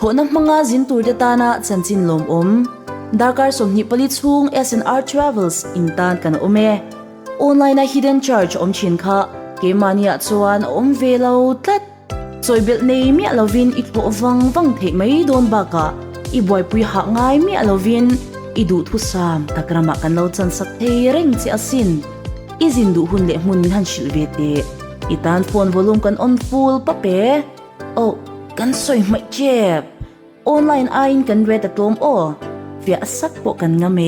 Thlawhna hmanga zin turte tana chanchin lawmawm. Darkar 24 chhung SNR Travels in tan kan awm e. Online a hidden charge awm thin kha keimahniah chuan a awm ve lo tlat. Chawibelh nei miah lovin i thlawh vang vang theih mai dawn bakah i buaipui hah ngai miah lovin i duhthusam tak ramah kan lo chansak thei reng che asin. I zin duh hun leh hmun min han hrilh ve teh. I tan phone volume kan on full pap e. Oh, kan sawi hmaih tep. Online aiin kan rate a tlawm aw. Fiah sak pawh kan ngam e.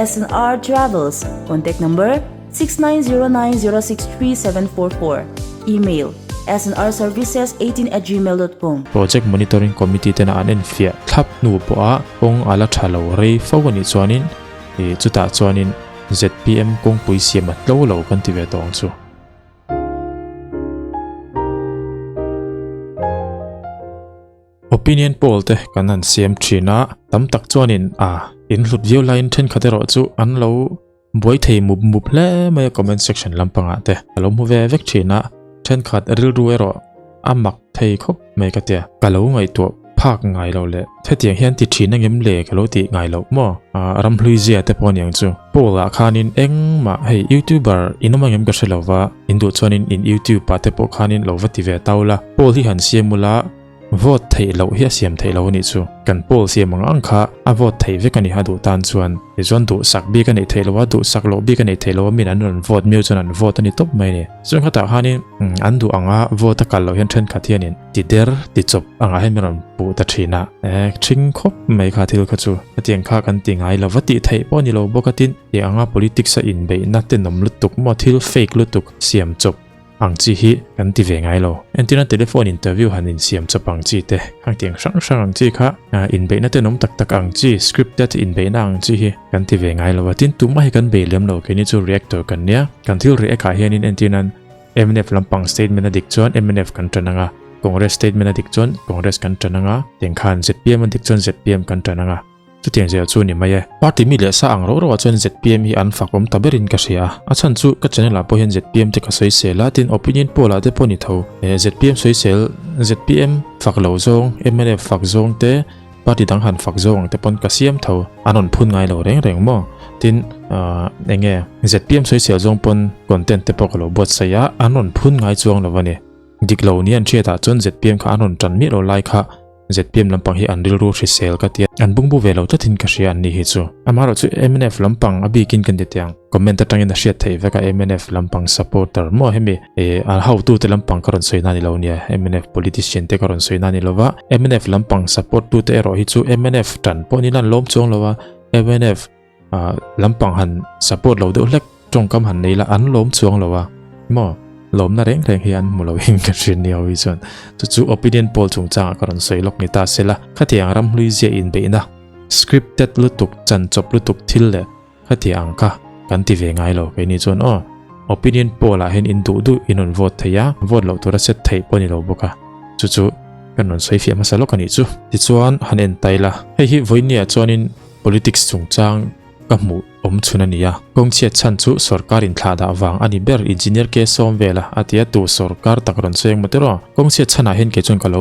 SNR Travels, contact number, 6909063744, email, snrservices18@gmail.com. Project Monitoring Committee tena an enfiah thlap hnu pawha kawng a la tha lo rei fo a nih chuanin ih chutah chuanin zpm kawngpui siam a tlo lo kan ti ve tawh ang chu. Opinion poll te kan han siam thin a, tam tak chuanin a in hlut viau laiin thenkhat erawh chu an lo buai thei mup mup hle mai a comment section lampangah te a lo hmu ve vek thin a, thenkhat rilru erawh a mak thei khawp mai ka tia. Ka lo ngaihtuah phak ngai lo leh hetiang hian ti thin angem le ka lo tih ngai loh maw? Ramhlui zia te pawh aniang chu. Poll ah khanin engmah hei youtuber in awm angem ka hre lo va, in duh chuanin in youtube ah te pawh khanin lo va ti ve tau la. Poll hi han siam ula vote theih loh hi a siam theih loh anih chu. Kan poll siam ang ang kha a vote theih vek a ni a duh tan chuan. Tichuan duhsak bik a neih theih loh a, duhsak loh bik a neih theih loh a min an rawn vote miau chuan an vote a ni tawp mai a ni. Chuan khatah khanin an duh anga vote a kal loh hian thenkhat hianin ti der ti chawp angah hian min rawn puh ta thin a. Eh thing khawp mai kha thil kha chu. Hetiang kha kan ti ngai lo va tih theih pawh a ni lo bawk a tin tiang anga politics a inbeihna tenawm lutuk maw thil fake lutuk siam chawp ang chi hi kan ti ve ngai lo. Entirna telephone interview han insiam chawp ang chi te, hang tiang hrang hrang ang chi kha inbeihna tenawm tak tak ang chi, scripted inbeihna ang chi hi kan ti ve ngai lo a. Tin, tumah hi kan bei lem lo, keini chu reactor kan nia. Kan thil react ah hianin entirnan mnf lampang statement a dik chuan mnf kan tan ang a, Congress statement a dik chuan Congress kan tan ang a, tiang khan zpm a dik chuan zpm kan tan ang a. Chutiang zel chu ni mai e. Party mi leh sa ang rauh rauh ah chuan zpm hi an fak awm ta berin ka hria a. A chhan chu ka channel ah pawh hian zpm te ka sawisel a, tin opinion poll ah te pawh ni tho. Zpm sawisel, zpm fak lo zawng, mnf fak zawng te, party dang han fak zawng ang te pawn ka siam tho. An rawn phun ngai lo reng reng maw? Tin eng nge zpm sawisel zawng pawn content te pawh ka lo buatsaih a, an rawn phun ngai chuang lo a ni. Dik lo ni an hriat ah chuan zpm kha an rawn tan miah lo lai kha zpm lampang hi an rilru hrisel ka ti a, an bungbu ve lo tlatin ka hria an ni hi chu. Amaherawhchu mnf lampang a bikin kan ti tiang, comment atangin a hriat theih vek a mnf lampang supporter maw hemi eh a hotute lampang ka rawn sawi na ni lo nia, mnf politician te ka rawn sawi na ni lo va, mnf lampang support tute erawh hi chu mnf tan pawh nila an lawm chuang lo a, mnf lampang han support lo deuh hlek tawngkam han nei la an lawm chuang lo a maw lawmna reng reng hi an hmu lo in ka hria ni ho hi chuan chu chu opinion poll chungchangah ka rawn sawi lawk ni ta se la khatiang ramhlui zia inbeihna scripted lutuk chan chawp lutuk thil leh khatiang kha kan ti ve ngai lo keini chuan aw opinion poll ah hian in duh duh in rawn vote thei a vote loh tura set theih pawh ni lo bawk a chu chu kan rawn sawi fiah hmasa lawk a nih chu tichuan han en tai la hei hi vawinia chuanin Politics chungchang ka hmuh awm chhun a ni a, kawngchhiat chhan chu sorkar inthlah dah vang a ni ber Engineer K sawm vel a, a ti a, tu sorkar tak rawn sawi ang maw tiraw? Kawngchhiat chhanah hian kei chuan ka lo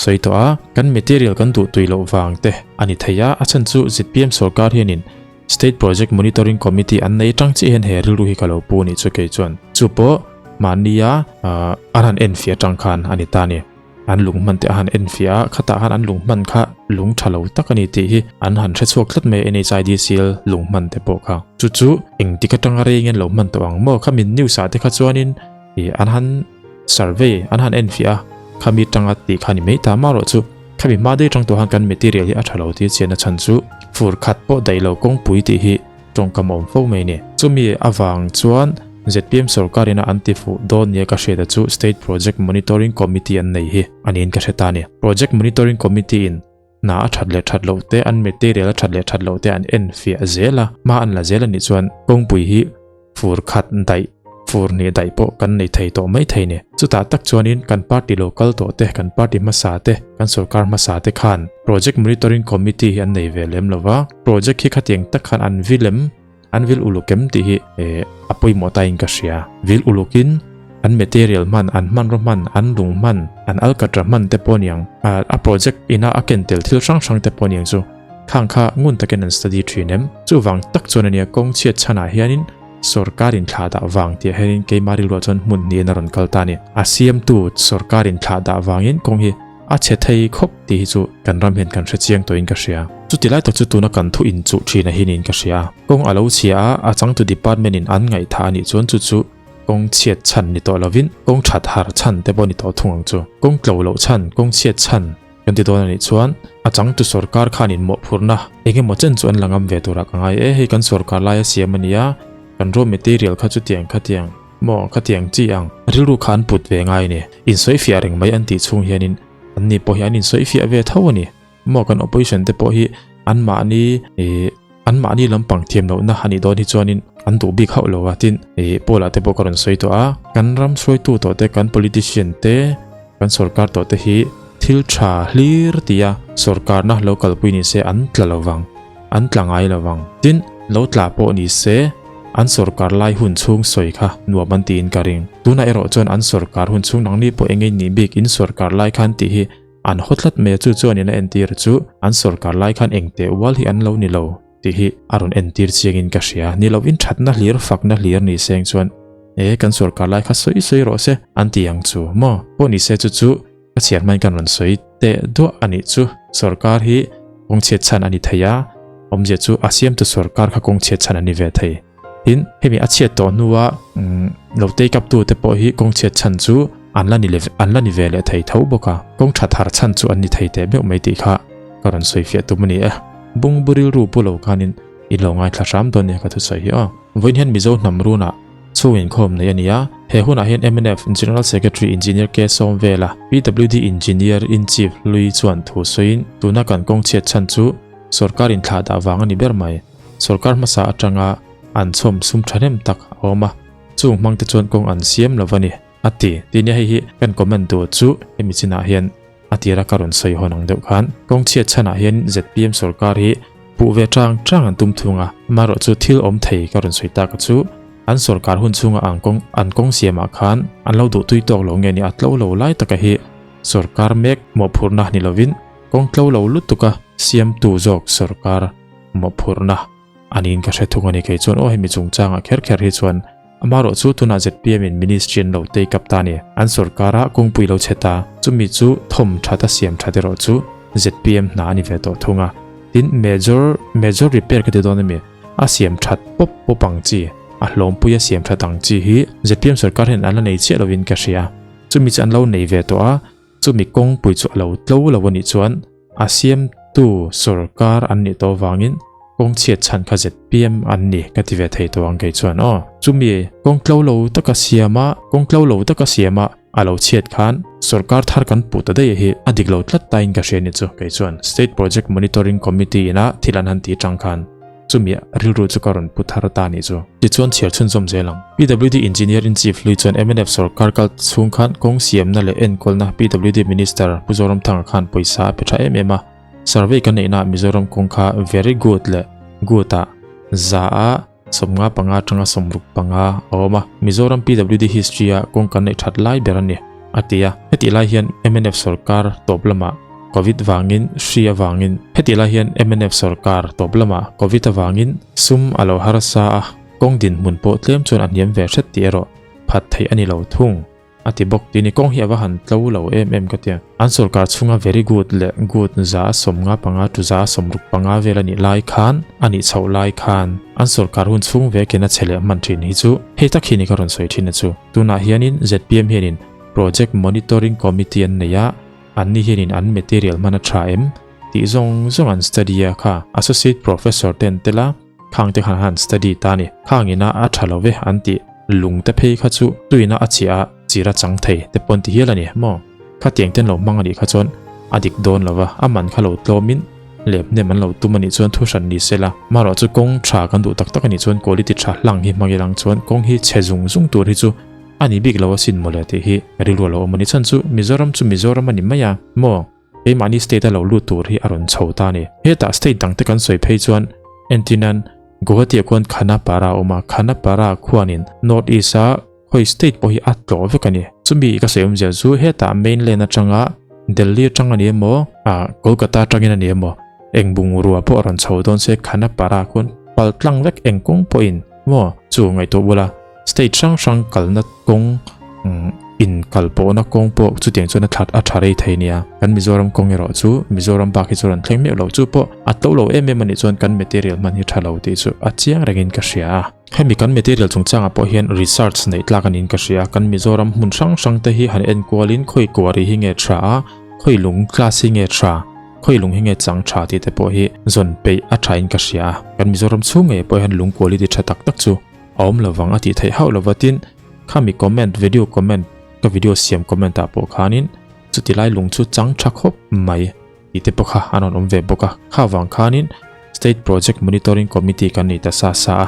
sawi tawh a, kan material kan duh tui loh vang te a ni thei a, a chhan chu zpm sorkar hianin State Project Monitoring Committee an nei tang chiah hian he rilru hi ka lo pu a nih chu kei chuan chu pawh mahnia an han enfiah tang khan a ni ta a ni. An lung hman te a han en fiah a, khatah khan an lung hman kha lung tha lo tak a ni tih hi an han hre chhuak tlat mai a, NHIDCL lung hman te pawh kha. Chu chu engtik atanga rei nge an lo hman tawh ang maw? Khami news ah te kha chuanin ih an han survey an han en fiah a, khami tanga tih kha ni mai ta marawh chu khami hma daih atang tawh khan kan material hi a tha lo tih chian a chhan chu fur khat pawh daih lo kawngpui tih hi tawngkam a awm fo mai ni. Chumi avang chuan zpm sorkar ina an ti fuh dawn nia ka hriat a chu State Project Monitoring Committee an nei hi a niin ka hre ta a ni. Project Monitoring Committee in hna a that leh that loh te, an material a that leh that loh te an en fiah zel a, hma an la zel a nih chuan kawngpui hi fur khat daih, fur hnih daih pawh kan nei thei tawh mai thei ni. Chutah tak chuanin kan party lo kal tawh te, kan party hmasa te, kan sorkar hmasa te khan Project Monitoring Committee hi an nei ve lem lo va, Project hi khatiang tak khan an vil em, an vil uluk em tih hi a pawimawh ta in ka hria. Vil ulukin An material hman, an hmanraw hman, an lung hman, an alkatra hman te pawh aniang, a project ina a ken tel thil hrang hrang te pawh aniang chu khang kha ngun takin an study thin em? Chuvang tak chuan ania kawng chhiat chhanah hianin sorkar inthlah dah vang tih hianin keimah rilruah chuan hmun hnihin a rawn kal ta a ni. A siamtu sorkar inthlah dah vangin kawng hi a chhe thei khawp tih hi chu kan ram hian kan hre chiang tawhin ka hria. Chuti lai tak chu tuna kan thu inchuh thin a hi niin ka hria. Kawng a lo chhia a, a changtu department in an ngaihthah a nih chuan chu chu kawng chhiat chhan ni tawh lovin kawng that har chhan te pawh ni tawh thung ang chu. Kawng tlo loh chhan, kawng chhiat chhan kan ti dawn a nih chuan a changtu sorkar khan in mawhphurhna eng emaw chen chu an la ngam ve turah ka ngai e. Hei kan sorkar laia siam a nia, kan raw material kha chutiang khatiang maw khatiang chi ang rilru kha an put ve ngai a ni. Insawifiah reng mai an tih chhung hianin an ni pawh hi an insawifiah ve tho a ni. Maw kan opposition te pawh hi an mahni ih an mahni lampang thiam lohna a nih dawn hi chuanin an duh bik hauh lo a tin ih Paula te pawh ka rawn sawi tawh a kan ram hruaitu tawh te kan politician te kan sorkar tawh te hi thil tha hlir tia sorkarna lo kalpui ni se an tla lo vang an tla ngai lo vang tin lo tla pawh ni se an sorkar lai hun chhung sawi kha nuam an tiin ka ring tunah erawh chuan an sorkar hun chhung nangni pawh eng nge nih bik in sorkar lai khan tih hi An haw tlat mai a chu chuanin a entir chu an sorkar lai khan eng teh ual hi an lo ni lo tih hi a rawn entir chiangin ka hria. Ni lovin thatna hlir fakna hlir ni seng chuan e kan sorkar lai kha sawi sawi rawh se an ti ang chu maw? Pawh ni se chu chu ka chhiar hmain kan rawn sawi teh duah a nih chu. Sorkar hi kawng chhiat chhan a ni thei a, awmzia chu a siamtu sorkar kha kawng chhiat chhan a ni ve thei. Tin, hemi a chhiat tawh hnua lo take up tute pawh hi kawng chhiat chhan chu an la ni an la ni ve leh thei tho bawk a, kawng that har chhan chu an ni thei teh meuh mai tih kha ka rawn sawi fiah tum a ni e. Bungbu rilru pu lo khanin in lo ngaithla hram dawn nia ka thusawi hi aw. Vawiin hian Mizo hnam runah chhung inkhawm nei a ni a, he hunah hian mnf General Secretary Engineer K Sawmvela, PWD Engineer in Chief Hlui chuan thu sawiin tuna kan kawng chhiat chhan chu sorkar inthlah dah vang a ni ber mai. Sorkar hmasa atanga an chhawm sum thahnem tak a awm a, chung hmang te chuan kawng an siam lo a ni, a ti. Tih nia hei hi kan comment duh chu hemi chinah hian a tira ka rawn sawi hawn ang deuh khan kawng chhiat chhanah hian zpm sorkar hi puh ve tang tang an tum thung a, amaherawh chu thil awm thei ka rawn sawi tak chu an sorkar hun chhunga ang kawng an kawng siamah khan an lo duh tui tawk lo nge ni a tlo lo lai taka hi sorkar mek mawhphurhna ni lovin kawng tlo lo lutuka siamtu zawk sorkar mawhphurhna a niin ka hre thung a ni. Kei chuan aw hemi chungchangah kher kher hi chuan amaherawh chu tunah zpm in ministry an lo take up ta a ni. An sorkara kawngpui lo chhe ta, chumi chu thawm that a siam that erawh chu zpm hna a ni ve tawh thung a. Tin, major major repair ka ti dawn a mi, a siam that pawp pawp ang chi, a hlawmpui a siam that ang chi hi zpm sorkar hian an la nei chiah lovin ka hria. Chumi chu an lo nei ve tawh a, chumi kawngpui chu a lo tlo lo a nih chuan A siamtu sorkar an nih tawh vangin kawng chhiat chhan kha zpm an ni ka ti ve thei tawh ang kei chuan aw. Chumi kawng tlo lo taka siama kawng tlo lo taka siama a lo chhiat khan sorkar thar kan puh ta daih hi a dik lo tlat tain ka hria ni chu kei chuan State Project Monitoring Committee ina thil an han tih tang khan chumi rilru chu ka rawn pu thar ta ni chu. Tichuan chhiar chhunzawm zel ang. PWD Engineer in Chief hlui chuan mnf sorkar kal chhung khan kawng siamna leh enkawlna PWD Minister Pu Zoramthanga khan pawisa a pe tha em em a. Survey kan neihnaah Mizoram kawng kha very good leh good ah za a 55 atanga 65 a awm a. Mizoram PWD history a kawng kan neih that lai ber a ni, a ti a. Hetih lai hian mnf sorkar tawp lamah Covid vangin hri avangin Hetih lai hian mnf sorkar tawp lamah Covid avangin sum a lo harsa a. Kawng dinhmun pawh tlem chuan a hniam ve hret tih erawh phat theih a ni lo thung, a ti bawk. Tini kawng hi a va han tlo lo em em ka tia. An sorkar chhunga very good leh good za a 55 tu za a 65 vel a nih lai khan, a nih chhoh lai khan an sorkar hun chhung vekin a che leh hman thin hi chu hei tak hi ni ka rawn sawi thin a chu. Tunah hianin zpm hianin Project Monitoring Committee an nei a, anni hianin an material hman a tha em tih zawng zawng an study a kha Associate Professor te an tel a, Khang te khan han study ta ni. Khang ina a tha lo ve an tih lung te phei kha chu tuina a chiah a chir a chang thei te pawn ti hial a ni maw? Khatiang ten lo hmang a nih kha chuan a dik dawn lo va, a man kha lo tlawmin lem hnem an lo tum a nih chuan thu hran ni sela. Marawh chu kawng tha kan duh tak tak a nih chuan quality tha hlang hi hmang ilang chuan kawng hi chhe zung zung tur hi chu a ni bik lo asin mawle tih hi rilru a lo awm a ni. Chhan chu Mizoram chu Mizoram a ni mai a maw? Keimahni state a lo lut tur hi a rawn chho ta a ni. Hetah state dangte kan sawi phei chuan entirnan Guwahati ah khuan Khanapara a awm a, Khanapara khuanin North East a Khawi state pawh hi a tlawh vek a ni. Chumi ka sawi awmzia chu hetah mainland atanga Delhi atang a ni emaw, ah Kolkata atangin a ni emaw, eng bungrua pawh a rawn chho dawn se Khanapara khuan pal tlang vek eng kawng pawhin maw chu ngaihtuah bula state hrang hrang kalna kawng in kal pawhna kawng pawh chutiang chuan a that a tha rei thei nia. Kan Mizoram kawng erawh chu Mizoram bak hi chu rawn thleng meuh lo chu pawh a to lo em em a nih chuan kan material hman hi tha lo tih chu a chiang rengin ka hria a. Hemi kan material chungchangah pawh hian research neih tlak a niin ka hria. Kan Mizoram hmun hrang hrang te hi han enkualin khawi kuari hi nge tha a, khawi lung class hi nge tha, khawi lung hi nge chang tha tih te pawh hi zawn peih a tha in ka hria. Kan Mizoram chhung ngei pawh hian lung quality tha tak tak chu a awm lovang a tih theih hauh lova tin khami comment video comment ka video siam comment ah pawh khanin chuti lai lung chu chang tha khawp mai tih te pawh kha an rawn awm ve bawk a, kha vang khanin State Project Monitoring Committee kan nei ta sa sa a,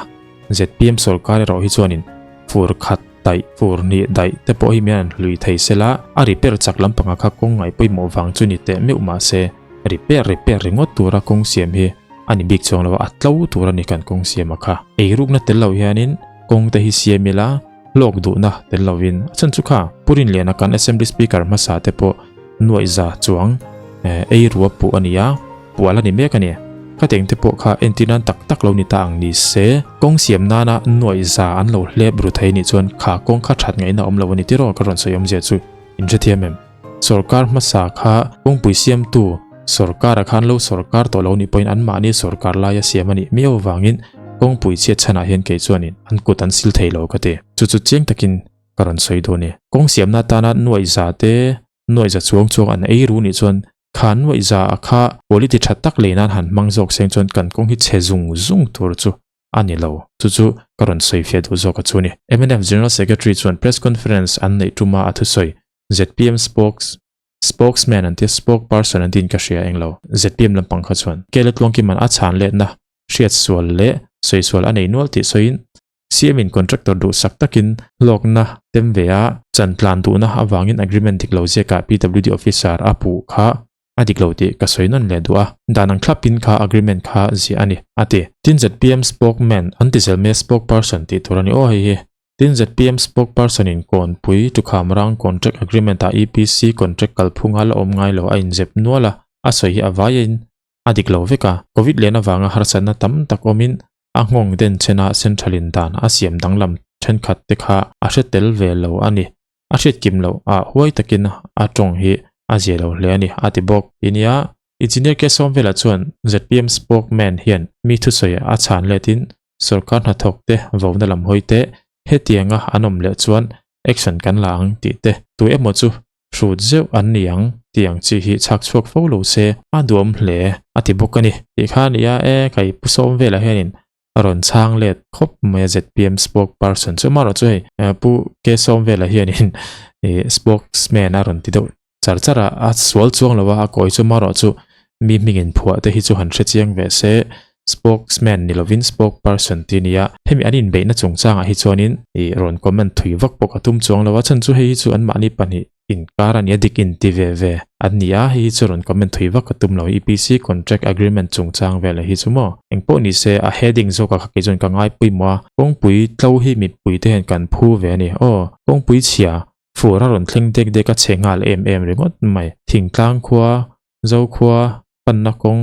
zpm sorkar erawh hi chuanin fur khat daih, fur hnih daih te pawh hi mian an hlui thei sela, a repair chak lampanga kha kawng ngaih pawimawh vang chu ni teh meuh mahse repair repair ringawt tura kawng siam hi a ni bik chuang lo a, a tlo tur a ni kan kawng siam a kha. Eirukna tel lo hianin kawng te hi siam ila hlawk duhna tel lovin a chhan chu kha Purinliana kan Assembly Speaker hmasa te pawh nuaihza chuang ei rua puh a ni a, pual a ni mek a ni. Khateng te pawh kha entir nan tak tak lo ni ta ang ni se, kawng siam nana nuaihza an lo hlep ru thei nih chuan kha kawng kha that ngaihna awm lo a ni tiraw ka rawn sawi awmzia chu in hrethiam em? Sorkar hmasa kha kawngpui siamtu sorkar a khan lo sorkar tawh lo nih pawhin anmahni sorkar laia siam a nih miau avangin kawngpui chhiat chhanah hian kei chuanin an kut an sil thei lo ka ti. Chu chu chiang takin ka rawn sawi dawn e. Kawng siamna atana nuaihza te, nuaihza chuang chuang an ei ru nih chuan kha nuaihza a kha quality tha tak lei nan han hmang zawk seng chuan kan kawng hi chhe zung zung tur chu a ni lo. Chu chu ka rawn sawi fiah duh zawk a chu ni. Mnf General Secretary chuan press conference an neih tuma a thusawi zpm spokes spokesman an tia spokesperson an tiin ka hria eng lo. Zpm lampang kha chuan Kela Tluangkima'n a chhan letna hriat sual leh sawi sual a nei nual tih sawiin CM in contractor duhsak takin hlawkna tem ve a, chan tlan duhna avangin agreement dik lo ziakah PWD officer a puh kha a dik lo tih ka sawi nawn leh duh a, dan ang thlapin kha agreement kha ziah a ni, a ti. Tin zpm spokesman an ti zel mai a, spokesperson tih tur a ni aw hei hi. Tin zpm spokesperson in Kawnpui Tukhamrang contract agreement ah EPC contract kalphunga la awm ngai lo a inzep nual a, a sawi hi a vaiin a dik lo vek a, Covid lian avanga harsatna tam tak awmin a nghawng den chena central in dan a siam danglam thenkhat te kha a hre tel ve lo a ni. A hriat kim loh ah huai takin a tawng hi a zia lo hle a ni, a ti bawk. Nia, Engineer K Sawmvela chuan zpm spokesman hian mi thusawi a chhan letin sorkar hnathawk te vona lam hawi te hetianga an awm leh chuan action kan la ang tih te tu emaw chu hrut zeuh an ni ang tih ang chi hi chhak chhuak fo lo se a duam hle a ti bawk a ni. Tih kha a ni a, e kai pu sawm velah hianin a rawn chhang let khawp mai a zpm spokesperson chu amaherawh chu hei pu K sawm velah hianin ih spokesman a rawn ti deuh char char a, a sual chuang lo a, a kawi chu amaherawh chu mi hmingin phuah te hi chu han hre chiang ve se spokesman ni lovin spokesperson tih a ni a, hemi an inbeihna chungchangah hi chuanin ih rawn comment thui vak pawh ka tum chuang lo a, chhan chu hei hi chu anmahni pahnih inkar a ni a, dik inti ve ve an ni a, hei hi chu rawn comment thui vak ka tum lo, EPC contract agreement chungchang vel hi chu maw engpawh ni se a heading zawkah kha kei chuan ka ngai pawimawh a, kawngpui tlo hi mipui te hian kan phu ve a ni aw, kawngpui chhia fur a rawn thleng dek dek a chhe nghal em em ringawt mai, thingtlang khua, zokhua, panna kawng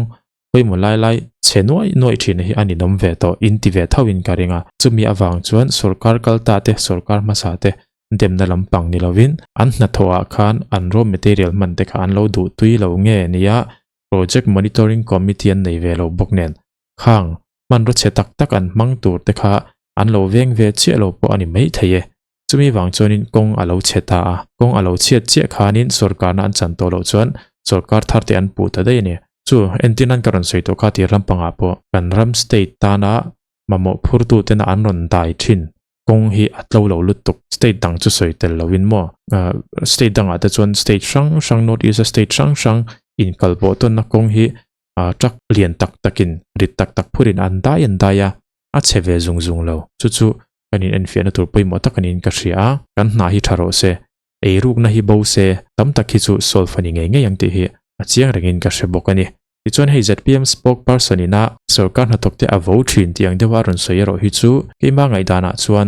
pawimawh lai lai chhe nuaih nuaih thin hi a ninawm ve tawh in ti ve tho in ka ring a, chumi avang chuan sorkar kal ta te sorkar hmasa te demna lampang ni lovin an hnathawh ah khan an raw material hman te kha an lo duh tui lo nge nia project monitoring committee an nei ve lo bawk nen khang hmanraw chhe tak tak an hmang tur te kha an lo veng ve chiah lo pawh a ni mai thei e. Chumi vang chuanin kawng a lo chhe ta a, kawng a lo chhiat chiah khanin sorkarna an chan tawh loh chuan sorkar thar te an puh ta daih a ni. Chu entir nan ka rawn sawi tawh kha tir lampangah pawh kan ram state tana mamawh phurtu tena an rawn dai thin kawng hi a tlo lo lutuk. State dang chu sawi tel loin maw? State dangah te chuan state hrang hrang North East a state hrang hrang inkalpawh tawnna kawng hi truck lian tak takin rit tak tak phurin an dai an dai a, a chhe ve zung zung lo. Chu chu kan in enfiahna tur pawimawh tak a niin ka hria a, kan hna hi tha rawh se, eirukna hi bo se, tam tak hi chu solve a ni ngei ngei ang tih hi a chiang rengin ka hre bawk a ni. Tichuan hei zpm spokesperson ina sorkar hnathawk te a vo thin tih ang deuha a rawn sawi erawh hi chu keimah ngaihdanah chuan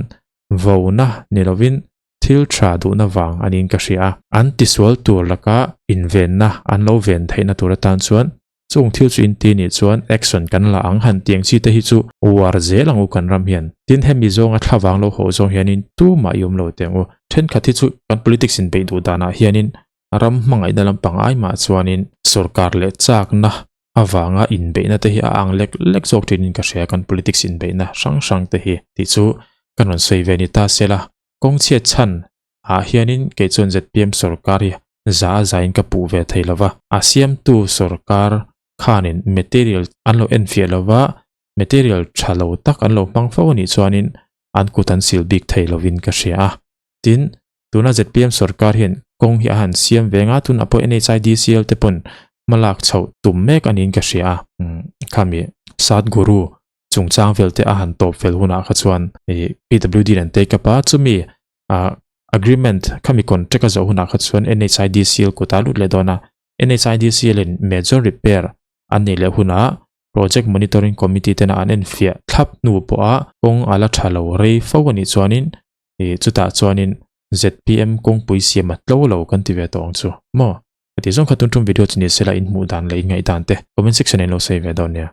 Vona ni lovin thil tha duhna vang a niin ka hria a. An tisual tur laka invenna an lo ven theihna tur atan chuan chung thil chu inti nih chuan action kan la ang han tiang chi te hi chu uar zel ang u kan ram hian. Tin hemi zawnga thlavang lo haw zawng hianin tumah i awm lo teh ang u. Thenkhat hi chu kan politics inbeih duh danah hianin ram hmangaihna lampang ai mah chuanin sorkar leh chakna avanga inbeihna te hi a ang lek lek zawk thin in ka hria kan politics inbeihna hrang hrang te hi tih chu kan rawn sawi ve ni ta se la. Kawng chhiat chhan ah hianin kei chuan zpm sorkar hi za a zain ka puh ve thei lova, a siamtu sorkar khanin material an lo enfiah lova, material tha lo tak an lo hmang fo anih chuanin an kut an sil bik thei lovin ka hria a. Tin, tuna zpm sorkar hian kawng hi a han siam ve nga tun a pawh NHIDCL te pawn hmalak chhoh tum mek aniin ka hria a. Khami Sadhguru chungchang vel te a han tawp fel hunah kha chuan ih PWD in an take up a, chumi ah agreement khami contract a zawh hunah kha chuan NHIDCL kutah a lut leh dawn a, NHIDCL in major repair an neih leh hunah project monitoring committee tena an enfiah thlap hnu pawha kawng a la tha lo rei fo a nih chuanin ih chutah chuanin zpm kawngpui siam a tlo lo kan ti ve tawh ang chu maw? Heti zawng kha tun tum video chu ni sela in hmuh dan leh in ngaih dan te comment section ah in lo sawi ve dawn nia.